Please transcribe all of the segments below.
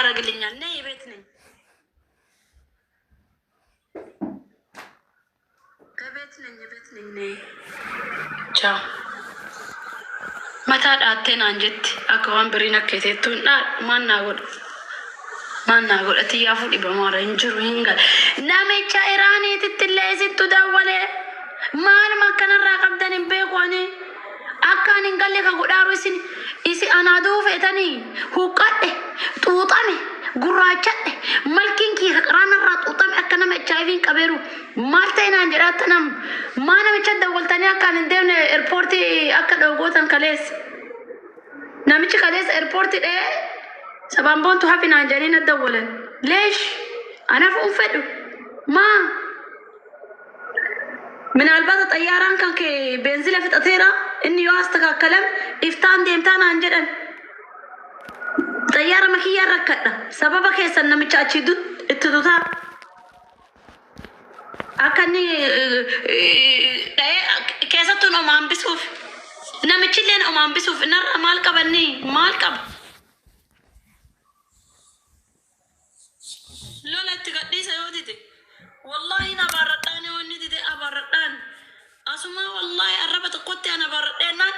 ያደርግልኛል? ነይ ቤት ነኝ፣ ቤት ነኝ፣ ቤት ነኝ። ነይ ቻው። Mataa dhaattee naan jetti akka waan biriin akka iteettuun dhaa maal naa godha? Maal naa godha? Xiyyaafuu dhibamaara hin jiru hin gala. Namicha Iraaniititti illee isittu dawwalee maaluma akkanarraa qabdan hin beeku ani. Akka ani hin galle ka godhaaru isin isi anaa du'uu feetanii huqqadhe xuuxame gurraachadhe malkiin kiyya ka qaraanarraa xuuxame akka nama HIV hin qabeeru maal ta'e naan jedhaatti nam maa namicha dawwaltanii akka ani hin deemne eerpoortii akka dhowwootan kaleessa. Namichi kaleessa eerpoortii dha'ee sabaan boontu hafi naan jedhanii na dawwalan. Leesh anaaf hin fedhu maa ምናልባት xayyaaraan kan kee beenzila fixateera inni yoo astakaakkalam iftaan deemtaa naan jedhan. Xayyaara makiyyaan rakkadha. Sababa keessan namicha achi itti dutaa. Akka inni dha'ee keessattuu nama hambisuuf. Namichillee nama hambisuuf narra maal qabanni maal qaba? Lola itti gadhiisa yoo dide. Wallaahi na abaarradhaan yoo inni dide abaarradhaan. Asuma wallaahi arraba tokkotti ana abaarradheennaan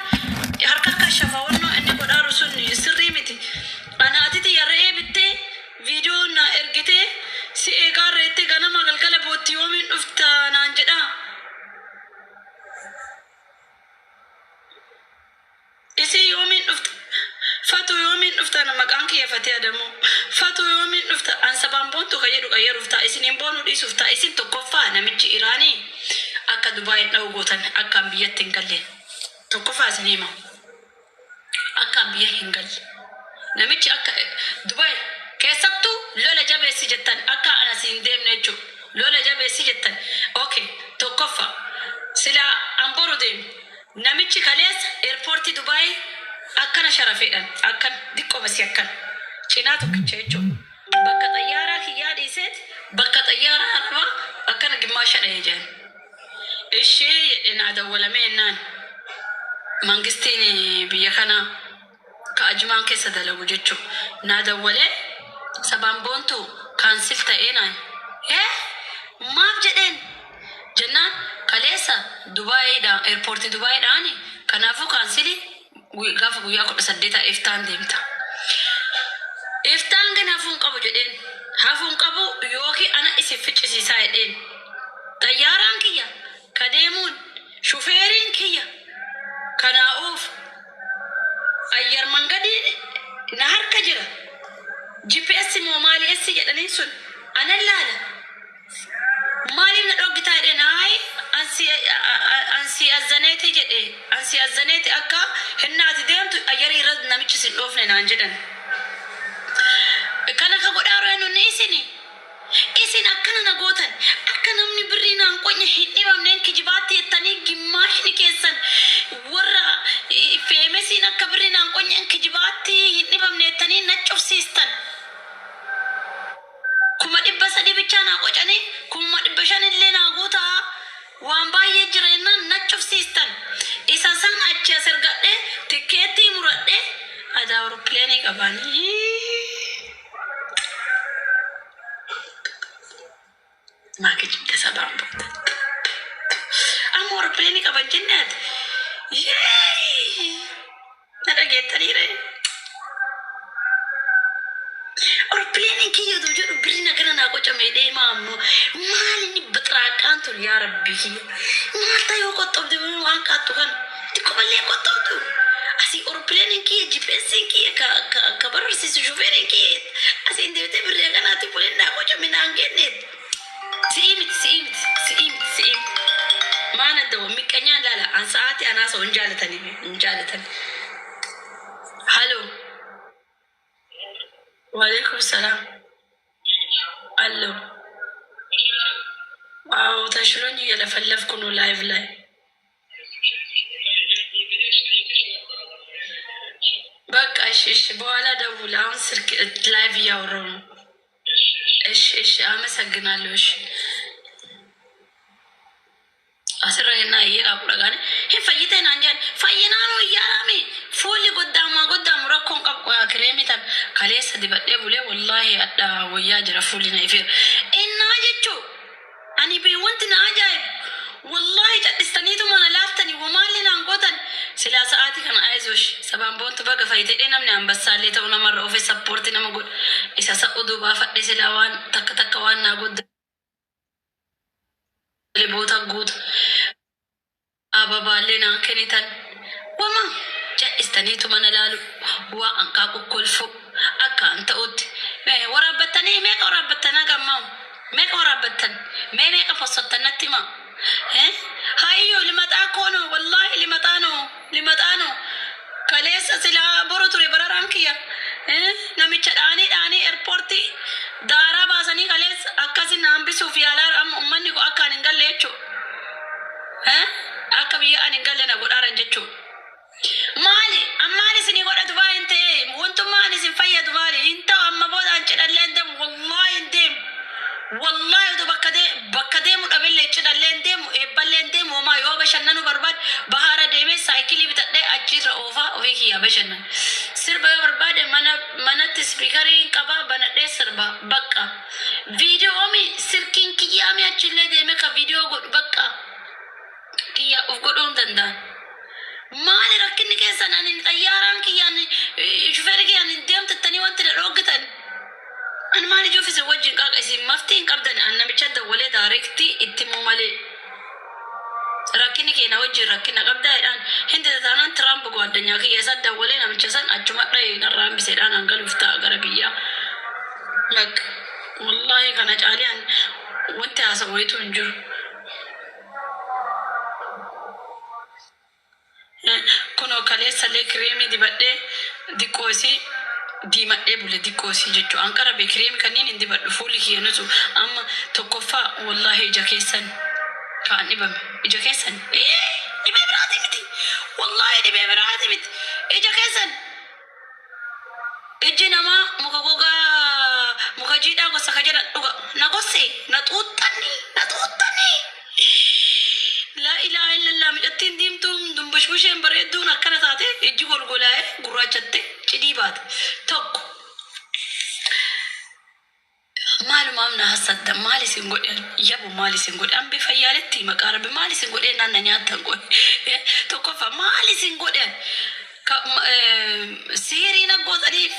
harka akka shafawannoo inni godhaaru sun sirrii miti. Ana atiti yarree bittee viidiyoo na ergitee si eegaa reettee ganama galgala bootti yoomiin dhufta naan jedhaa. Isii yoomiin dhufta? Fatu yoomiin dhufta? Na maqaan kiyya Fatee Adamoo. Fatu yoomiin dhufta? An sabaan boontu ka jedhu qayyaruuf ta'a. Isiniin boonuu dhiisuuf ta'a. Isin tokkoffaa namichi Iraanii akka Dubaayin dha'u gootan akka an biyyatti hin galle. Tokkoffaa isin hima. Akka an biyya hin galle. Namichi akka Dubaay keessattuu lola jabeessi jettan akka an asii hin deemne jechuudha. Lola jabeessi jettan. Okay, tokkoffaa. Silaa an boru deemu. Namichi kaleessa eerpoortii Dubaay akkana sharafeedhaan akkan diqqoma si akkan cinaa tokkicha jechuudha. Bakka xayyaaraa kiyyaa dhiiseet bakka xayyaaraa arabaa akkana gimmaasha dha'ee jedhan. Ishee jedhe naa dawwalamee jennaan mangistiin biyya kanaa ka ajumaan keessa dalagu jechuudha. Naa dawwalee sabaan boontu cancel ta'ee naan. Hee maaf jedheen jennaan kaleessa Dubaayiidha eerpoortii Dubaayiidhaan kanaafuu cancel gaafa guyyaa 18 iftaan deemta. Iftaan gin hafuu hin qabu jedheen. Hafuu hin qabu yookiin ana isin ficcisiisaa jedheen. Xayyaaraan kiyya ka deemuun shufeeriin kiyya kanaa oofu ayyar mangadiin na harka jira. GPS moo maali S jedhaniin sun anan laala. Maaliif na dhoggitaa jedheen hayi ansi azzaneeti jedhe ansi azzaneeti akka hinna ati deemtu ayyarii irra namichi sin dhoofne naan jedhan. Kana ka godhaaru eenyu ni isini. Isin akkana na gootan akka namni birrii naan qonye hin dhibamneen kijibaatti jettanii gimmaashni keessan warra feemesiin akka birrii naan qonyeen kijibaatti hin dhibamne jettanii na cufsiistan. 300,000 bichaa naa qocanii 500,000 illee naa guutaa waan baay'ee jira jennaan na cufsiistan. Isa san achi as ergadhee tikkeettii muradhee adaa awuroppileenii qabaanii. Maa kijibde sabaan booda. Amma awuroppileenii qaban jenne ati. Yeey! Na dhageettanii ree? Awuroppileenii kiyya otoo jedhu birri nagana naa qocame deemaa ammoo maal inni bixiraaqaan tun yaa rabbii kiyya. Maal ta'e yoo qoxxobde waan qaattu kana xiqqoo mallee qoxxobdu. Asii awuroppileenii kiyya GPS'n kiyya ka ka ka bararsiisu shufeeriin kiyya asiin deebitee birrii kanaatti buleen naa qocame naan kenneet. Si'ii miti si'ii miti si'ii miti si'ii miti. Maan adda miqqanyaan laala an sa'aatii anaa soo hin jaalatanii hin jaalatani. Haloo. Waalaikum salaam. Allo. Waaw ተሽሎኝ እየለፈለፍኩ ነው ላይቭ ላይ። በቃ እሺ እሺ፣ በኋላ ደውል። አሁን ስልክ live እያወራሁ ነው። እሺ እሺ፣ አመሰግናለሁ። እሺ Asirra kennaa iyyee qabu dhagaane hin fayyitee naan jedhan. Fayyinaanoo iyyaadhaami fuulli goddaamu goddaamu rakkoon qabu. Kireemii tan kaleessa dibadhee bulee, wallaahi adda wayyaa jira, fuulli na ifeera. Innaa jechuu ani bi wanti na ajaa'ibu, wallaahi cadhistaniitu mana laaftanii wamaalli naan gootan. Silaa sa'aatii kana "Ayizoosh, sabaan boontu, baga fayyitee" namni ambassaallee ta'u namarra ofe support nama godha. Isa sa'u baafadhe silaa waan takka takka waan naa godda boota guuta ababaallee naan kennitan. Wama cadhistaniitu mana laalu, waa anqaa kokkolfu akka an ta'utti waraabbattanii. Meeqa waraabbattanii gammaa? Meeqa waraabbattan? Mee meeqa fossottan natti hima. Hayyoo limaxaa koono, wallaahi limaxaa no, limaxaa no. Kaleessa silaa boru ture bararaan kiyya. Namicha dhaanii dhaanii airportii daaraa baasanii kaleessa akkasin na hambisuuf yaalaa. Amma ummanni koo akka ani hin galle jechuudha. Akka biyya ani hin galle na godhaaran jechuudha. Maali? Ammaan isinii godha Dubaay hin ta'e? Wantummaan isin fayyadu maali? Hin ta'u, amma booda an cidhallee hin deemu, wallaahi hin deemu. Wallaahi utuu bakka deemu dhabillee cidhallee hin deemu, eebballee hin deemu, homaa yoo bashannanuu barbaade bahaara deemee saayikilii bitadhee achirra oofaa ofii kiyyaa bashannan. Sirba yoo barbaade mana manatti speakerii hin qabaa, banadhee sirba bakka. Viidiyoomi silkiin kiyyaami achillee deemee ka viidiyoo godhu bakka kiyya of godhuu hin danda'an. Maali rakkinni keessan? Ani xayyaaraan kiyyaan shufeerri kiyyaan hin deemtettanii wanti na dhooggitan. Ani maal ijuuf isin wajjin qaaqa? Isin maftii hin qabdan. An namicha dawwalee directii itti himuu malee. Rakkinni keenya wajjin rakkina qabdaa jedhaan. Hindi taanaan Tiraamp gwaaddanyaa kiyya isa dawwalee namicha san achuma dhahee narraa hambiseedhaan hangaluuf ta'a gara biyyaa. Bakka wallaahi kana caalee an wanti haasa'u wayitu hin jiru. Kunoo kaleessallee kireemii dibadhee diqqoo isii diimadhee bule, diqqoo isii jechuudha. Anqara bee kireemii kanneen hin dibadhu, fuulli kiyya nutu amma tokkoffaa wallaahi ija keessan kaan dhibame, ija keessan. Dhibee biraati miti, wallaahi dhibee biraati miti, ija keessan. Ijji namaa muka gogaa, muka jiidhaa gosa ka jedhan dhuga. Na gosse, na xuuxxanii, na xuuxxanii. Laa ilaaha illallah, mucattiin diimtuun dumbushbusheen bareedduun akkana taate, ijji golgolaa'ee gurraachatte cidii baate. Tokko maalumaaf na hassadda? Maal isin godhe yabu? Maal isin godhe? Ambi fayyaaletti maqaa rabbi maal isin godhe naan na nyaattan godhe? Tokkoffaa maal isin godhe? Siirii na gootaniif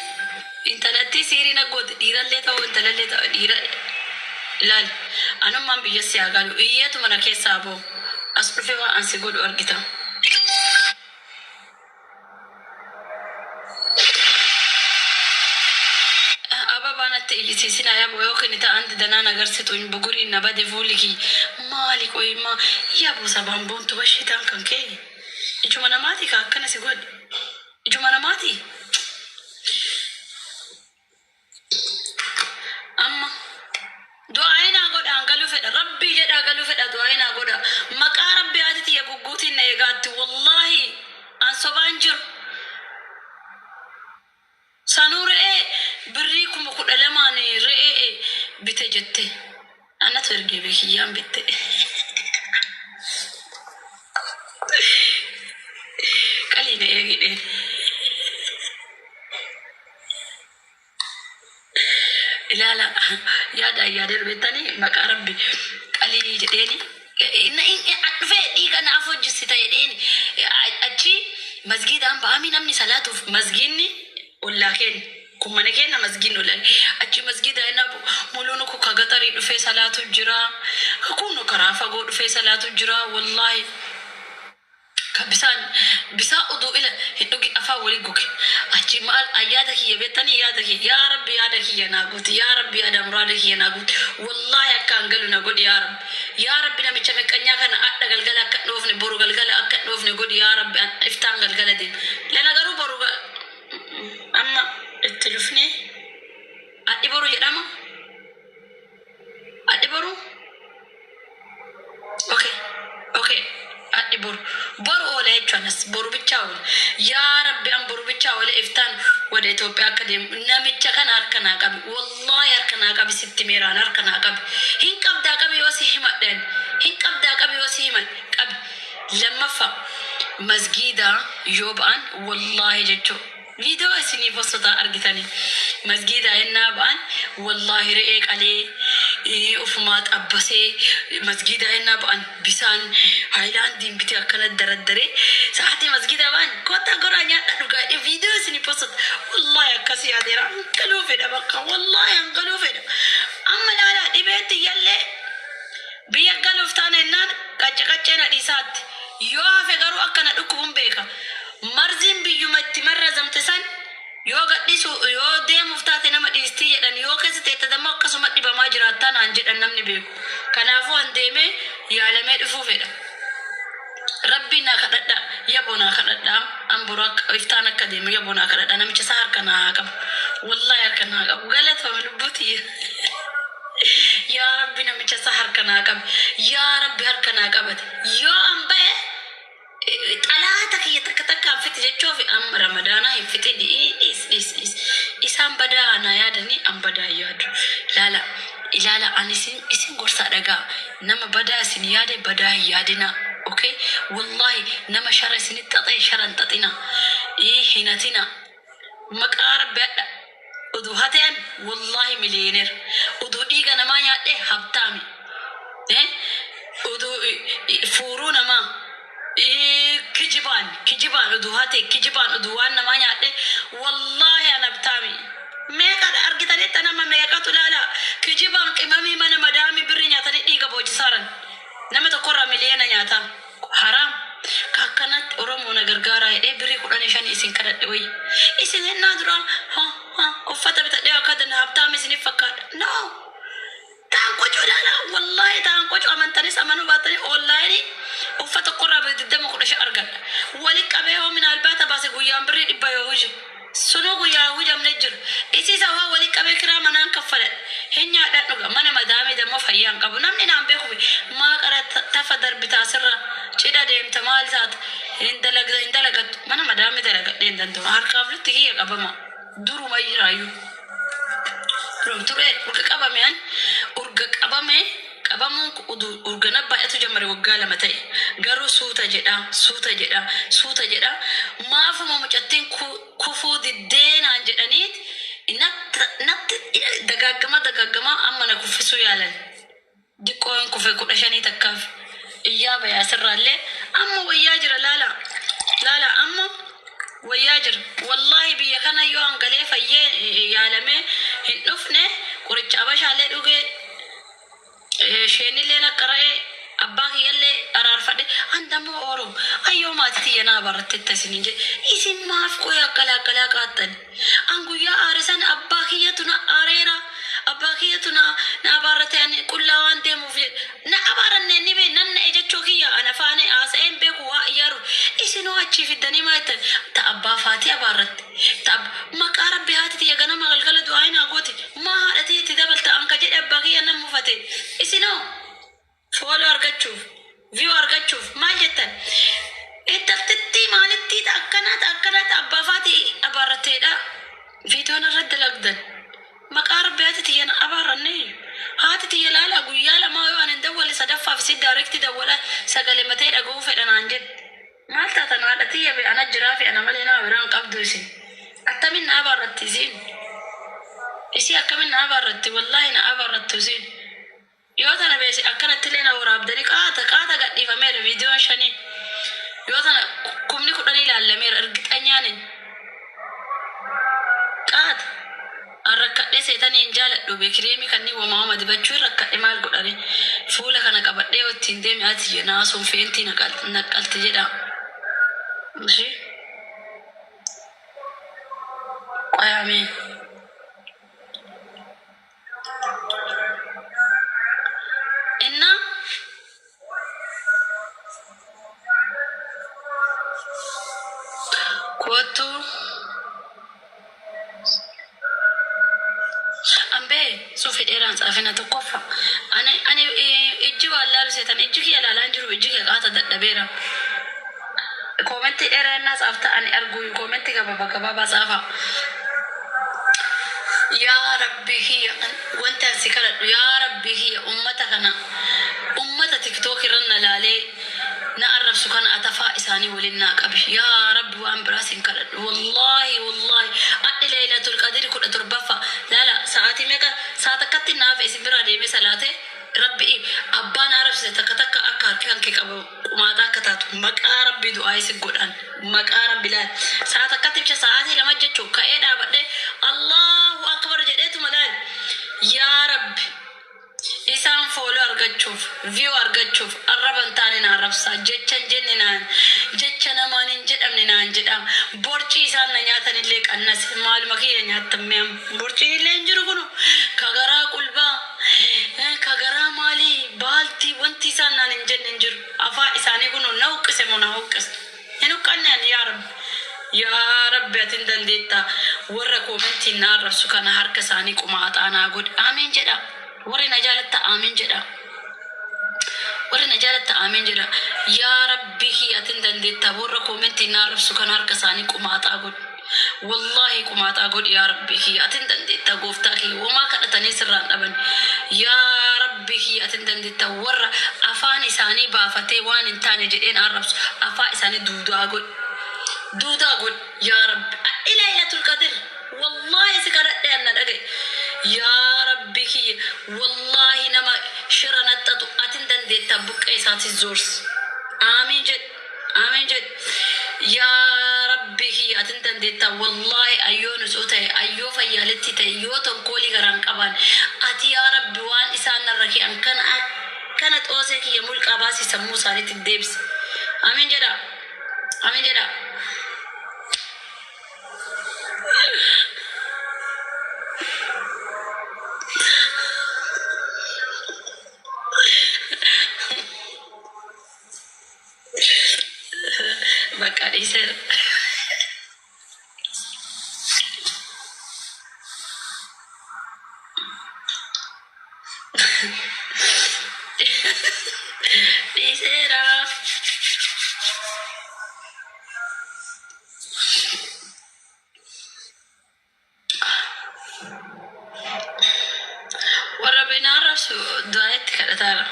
intalattii siirii na goote, dhiirallee ta'uu intalallee ta'uu dhiira ilaali. Anummaan biyya si haa galu, iyyeetu mana keessaa boo as dhufe waan an si godhu argita. Ababaa natti iyyisiisinaa yaboo, yookiin ta'an didanaan agarsitu hin buguriin na bade fuulli kiyya. Maali qoyimmaa yaboo, sabaan boontu bashiitaan kan kee ijuma namaati ka akkana si godhe, ijuma namaati. Amma du'aa naa godha, an galuu fedha, rabbii jedhaa galuu fedha, du'aa naa godha. Maqaa rabbii haati tiyya gugguutiin na eegaatti, wallaahi an sobaan jiru. Sanuu re'ee birrii 12,000 re'ee bite jette. Anatu ergee beekiyyaan bitte. Qalii na eegidheen. Ilaala, yaada yaadee beektanii maqaa rabbi qalii jedheeni. Dhufee dhiiga naaf hojjisita jedheeni. Achi masgiidaan ba'amii namni salaatuuf masgiinni ollaa keenya. Kun mana keenya, masgiinni ollaa. Achi masgiida innaa muluun kun ka gaxarii dhufee salaatu jira. Kun karaa fagoo dhufee salaatu jira. Wallaahi. Ka bisaan bisaan uduu ila hin dhugi afaan walii goge. Achi maal yaada kiyya beektanii? Yaada kiyya, yaa rabbi yaada kiyya naa guuti, yaa rabbi yaada muraada kiyya naa guuti, wallaahi akka an galu na godhi, yaa rabbi, yaa rabbi namicha meqqanyaa kana adha galgala akka hin dhoofne, boru galgala akka hin dhoofne godhi, yaa rabbi. An iftaan galgala deema lana garuu boru amma itti dhufnee adhi boru jedhama, adhi boru. Okay. Adhi boru. Boru oola jechuun as boru bichaa oola. Yaa Rabbi an boru bichaa oola, iftaan wada Itoophiyaa akka deemu namicha kana harka naa qabi. Wallaahi harka naa qabi, sitti meeraan harka naa qabi. Hin qabdaa qabi yoo si himadhan. Hin qabdaa qabi yoo si himadhe. Lammaffaa masgiidaa yoo ba'an wallaahi jechuu viidiyoo isinii postotaa argitanii masgiidaa yennaa ba'an wallaahi re'ee qalee ufumaa xabbasee masgiidaa yennaa ba'an bisaan haayilaandiin bitee akkana daraddaree sa'aatii masgiidaa ba'an kottaa goraa nyaadha dhugaa viidiyoo isinii postota wallaahi akkasii yaadeera hangaluu fedha bakka wallaahi hangaluu fedha amma laalaa dhibeetti yallee biyya galuuf taane ennaan qacce qaccee na dhiisaatti yoo hafe garuu akka na dhukkubuun beeka marziin biyyuma itti marrazamte san yoo gadhiisu yoo deemuuf taate nama dhiistii jedhan yoo keessa teette dammoo akkasuma dhibamaa jiraattaa naan jedhan namni beeku kanaafuu an deemee yaalamee dhufuu fedha rabbiin naa kadhadha yaboo naa kadhadha an boru akka iftaan akka deemu yaboo naa kadhadha namicha isaa harka naa haa qabu wallahi harka naa qabu galatoomi lubbuuti yaa rabbi namicha isaa harka naa qabe yaa rabbi harka naa qabate yoo an ba'e xalaata kiyya takka takkaan fixi jechuuf amma ramadaanaa hin fixin dhiis dhiis dhiis isaan badaa naa yaadanii an badaa hin yaadu ilaala ilaala ani isin gorsaa dhagaa nama badaa isin yaade badaa hin yaadinaa okay wallahi nama shara isinitti xaxee shara hin xaxinaa hin hatinaa maqaa rabbi hadha uduu hate'an wallahi millionaire uduu dhiiga namaa nyaadhe habtaami uduu fuuruu namaa kijibaan kijibaan uduu hate kijibaan uduu waan namaa nyaadhe wallahi an habtaami meeqa argitanitta nama meeqatu laala kijibaan qimamii mana madaamii birri nyaatanii dhiiga boochisaaran nama tokkorraa miliyoona nyaata haraam ka akkanatti oromoo na gargaaraa jedhee birrii 15 isin kadhadhe wayya isin hennaa duraa ha ha uffata bitadhee akka habtaami isiniif fakkaadha no ta'an qocuu ilaala wallahi ta'an qocuu amantanis amanuu baatanii online uffata tokkorraa birrii 20 15 argadha wali qabee hoo minaalbaata baase guyyaan birrii 100 yoo huje sunuu guyyaa hujamne jira isiisa waa wali qabee kiraa manaan kaffaladha hin nyaadhaan dhuga mana madaamii dammoo fayyaa hin qabu namni naan beeku maa qara tafa darbitaa sirra cidha deemta maal taata hin dalagda hin dalagattu mana madaamii dalagadhee hin danda'u harkaaf lutti kiyya qabama duruma jiraayyuu ture urga qabame an urga qabame qabamuun urga na baay'atu jammare waggaa 2 ta'e garuu suuta jedha suuta jedha suuta jedha maafuma mucattiin kufuu diddeenaan jedhaniit natti dagaagama dagaagama amma na kuffisuu yaalan diqqoon kufe 15 takkaaf iyyaa bayaa sirraallee amma wayyaa jira laala laala amma wayyaa jira wallahi biyya kana yoo hangalee fayyee yaalamee hin dhufne qoricha abashaallee dhugee sheenillee naqqara'ee abbaa kiyyallee araarfadhe an dammoo ooroo ayyoo maatii tiyya naa baratteetta isiniin jedhe isin maaf qoy akkalaa akkalaa qaattan an guyyaa aare san abbaa kiyyatu na aareera abbaa kiyyatu na na abaarrate ani qullaa waan deemuuf jedhe na abaaranne ni bee nan na'e jechuu kiyya an afaane haasa'een beeku waa iyyaaru isinoo achii fiddanii maa jettan ta abbaa faatii abaarratte ta maqaa rabbi haati tiyya ganama galgala du'aa hin haa gooti maa haadha tiyya itti dabalta an ka jedhe abbaa kiyya nan mufate isinoo follow argachuuf view argachuuf maal jettan intaltittii maalittii ta akkanaa ta akkanaa ta abbaa faatii abaarratteedha viidiyoon irratti dalagdan maqaa rabbi haati tiyya na abaarranne haati tiyya laala guyyaa lamaa yoo an hin dawwalle sadaffaaf isin direct dawwala sagalee matee dhaga'uu fedha naan jedhe maal taatan haadha tiyya be ana jiraa fi ana malee nama biraan qabdu isin attamin na abaarratti isiin isii akkamin na abaarratti wallaahi na abaarrattu isiin yoo tana beesi akkanatti illee na waraabdanii qaata qaata gadhiifameera viidiyoon shanii yoo tana 10,000 ilaallameera ergixanyaanin qaata an rakkadhee seetanii hin jaaladhu be kireemii kanneen wamaawama dibachuu hin rakkadhe maal godhare fuula kana qabadhee yoo ittiin deeme ati naasuun feentii naqqalti jedha ishee qoyaamee እና kootu ambee suufi dheeraan tsaafina tokkoffa ani ani ijji waan laalu seetan ijji kiyya laalaan jiru ijji kiyya qaata dadhabeera comment dheeraa innaa tsaafta ani argu comment gabaabaa gabaabaa tsaafa yaa rabbi kiyya wanti an si kadhadhu yaa rabbi kiyya ummata kana ummata TikTok irra na laalee na arrabsu arrabsu kana atafaa isaanii waliin naa qabi. Yaa Rabbi, waan biraas hin kadhadhu. Wallaahi, wallaahi, adhi Laylatul Qadri 17ffaa laala. Sa'aatii meeqa? Sa'a takkatti naaf isin biraa deemee salaatee, Rabbi abbaan arabsise takka takka akka harki kan kee qabu qumaaxaa akka taatu maqaa Rabbi du'aa isin godhan. Maqaa Rabbi, laal, sa'a takkatti bicha, sa'aatii 2 jechuun ka'ee dhaabadhee Allahu akbar jedheetuma laal. Yaa Rabbi, isaan follow argachuuf, view argachuuf arraba hin taane na arrabsaa, jecha hin jenne naan jecha, namaan hin jedhamne naan jedha. Borcii isaan na nyaatanillee qannase. Maaluma kiyya nyaattan mi'am? Borciin illee hin jiru. Kunu ka garaa qulbaa, ka garaa maalii baaltii, wanti isaan naan hin jenne hin jiru. Afaan isaanii kunu na huqqise moo na huqqise hin huqqanne ani? Yaa Rabbi, yaa Rabbi, ati hin dandeettaa. Warra commentiin na arrabsu kana harka isaanii qumaaxaa naa godhi. Amiin jedha. Warri na jaalatta amiin jedha. Warri na jaalatta amiin jedha. Yaa Rabbi kiyya, ati hin dandeettaa. Warra commentiin na arrabsu kana harka isaanii qumaaxaa godhi. Wallaahi, qumaaxaa godhi. Yaa Rabbi kiyya, ati hin dandeettaa. Gooftaa kiyya, homaa kadhatanii sirraan dhaban. Yaa Rabbi kiyya, ati hin dandeettaa. Warra afaan isaanii baafatee waan hin taane jedheen arrabsu afaan isaanii duudaa godhi, duudaa godhi. Yaa Rabbi, Laylatul Qadr, wallaahi si kadhadhe, anna dhagaye. Yaa Rabbi kiyya, wallaahi nama shira naxxatu ati hin dandeettaa, buqqee isaatis zoorsi. Aamiin jedhi, aamiin jedhi. Yaa Rabbi kiyya, ati hin dandeettaa. Wallaahi ayyoo nutsuu ta'e, ayyoo fayyaaletti ta'e, yoo tonkoolii garaan qabaan, ati yaa Rabbi waan isaan narra ki'an kana akkana xoosee kiyya mulqaa baasii sammuu isaaniitti deebisi. Aamiin jedha, aamiin jedha. Bakka dhiiseera. Dhiiseera. Warra binaa arrabsu du'aa itti kadhataara.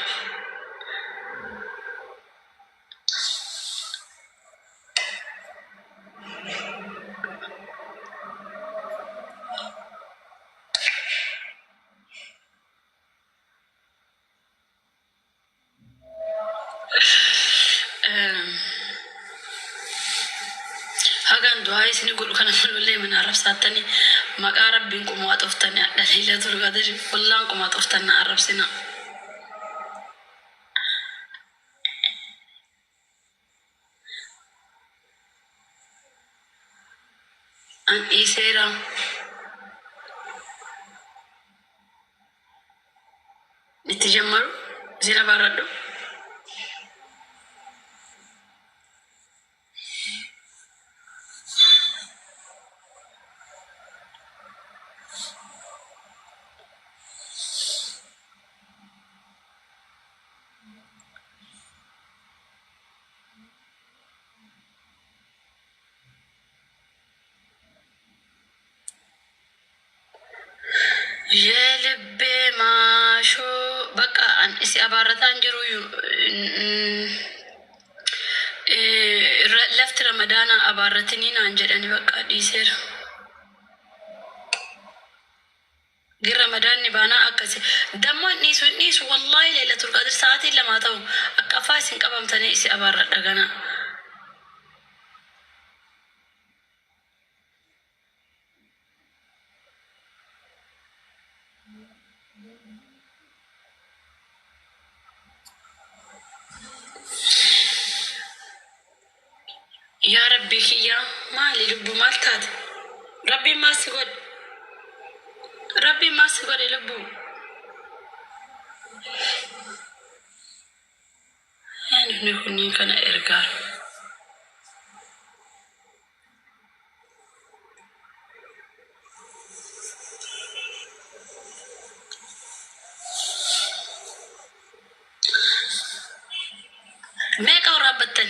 Hagaan du'aa isin godhu kana malollee mana arrabsaattanii maqaa Rabbiin qumaa xoftanii, hadha Laylatul Qadri wallaan qumaa xoftan na arrabsina. An dhiiseera. Itti jammaru isin abaarradhu. የልቤ ማሾ በቃ isi abaarrataan jiru. Lafti Ramadaana abaarratinii naan jedhani, bakka dhiiseera. Gin Ramadaanni baanaa akkasi. Dammoo hin dhiisu, hin dhiisu. Wallaahi Laylatul Qadr sa'aatiin 2 ta'u akka afaa isin qabamtanii isi abaarradha ganaa. Yaa Rabbii kiyyaa, maali lubbuu, maal taate? Rabbiin maal si godhe? Rabbiin maal si godhe lubbuu? Namni kunniin kana ergaa. Meeqa waraabbattan?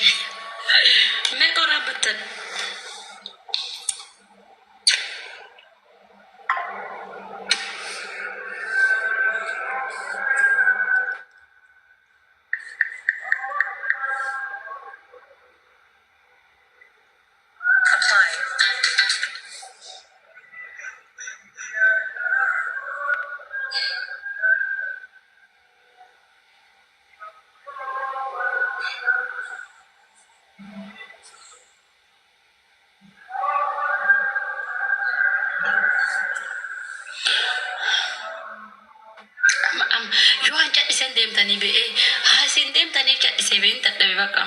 Meeqa waraabbattan? Isin deemtanii be'ee haa isin deemtaniif cadhisee bee hin dadhabe bakka.